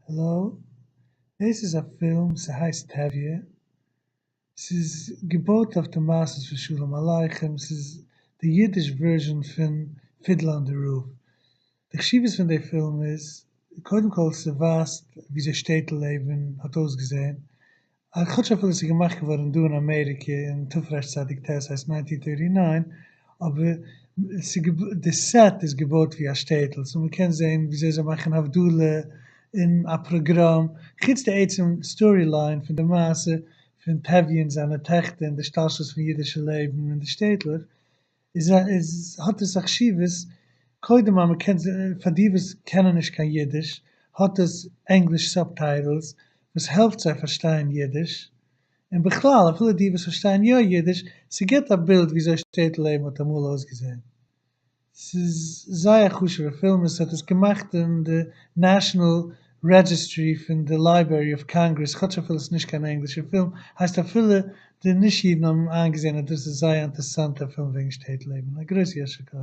העלאו, דאס איז א פילם, ס'הייסט טביה, ס'איז געבויט אויף די מעשות פון שלום עליכם, ס'איז די אידיש version פון Fiddler on the Roof. די חשיבות פון די פילם איז, קודם כל ס'ווייזט וויאזוי שטעטל לעבן האט אויסגעזען, כאטש אפילו ס'איז געמאכט געווארן דא אין אמעריקע אין תרצ"ט, הייסט 1939, אבער די set איז געבויט ווי א שטעטל, so מ'קען זען וויאזוי זיי מאכן הבדלה אין א פראגראם, חוץ די עצם story line פון די מעשה פון טביה און זיינע טעכטער און די השתלשלות פון אידישע לעבן אין די שטעטלעך, איז איז האט עס א חשיבות, קודם אז מ'קען, פאר די וואס קענען נישט קיין אידיש, האט עס ענגליש subtitles וואס העלפט זיי פארשטיין אידיש, און בכלל אפילו די וואס פארשטייען יא אידיש, ס'גיבט א בילד וויאזוי שטעטל לעבן האט אמאל אויסגעזען. ס'איז זייער א חשוב'ע פילם, עס האט עס געמאכט אין די National Registry פון די Library of Congress, כאטש אפילו עס איז נישט קיין ענגלישע פילם, הייסט אפילו די נישט אידן האבן איינגעזען אז דאס איז זייער אינטערעסאנטע פילם וועגן שטעטל לעבן. א גרויס יישר כח.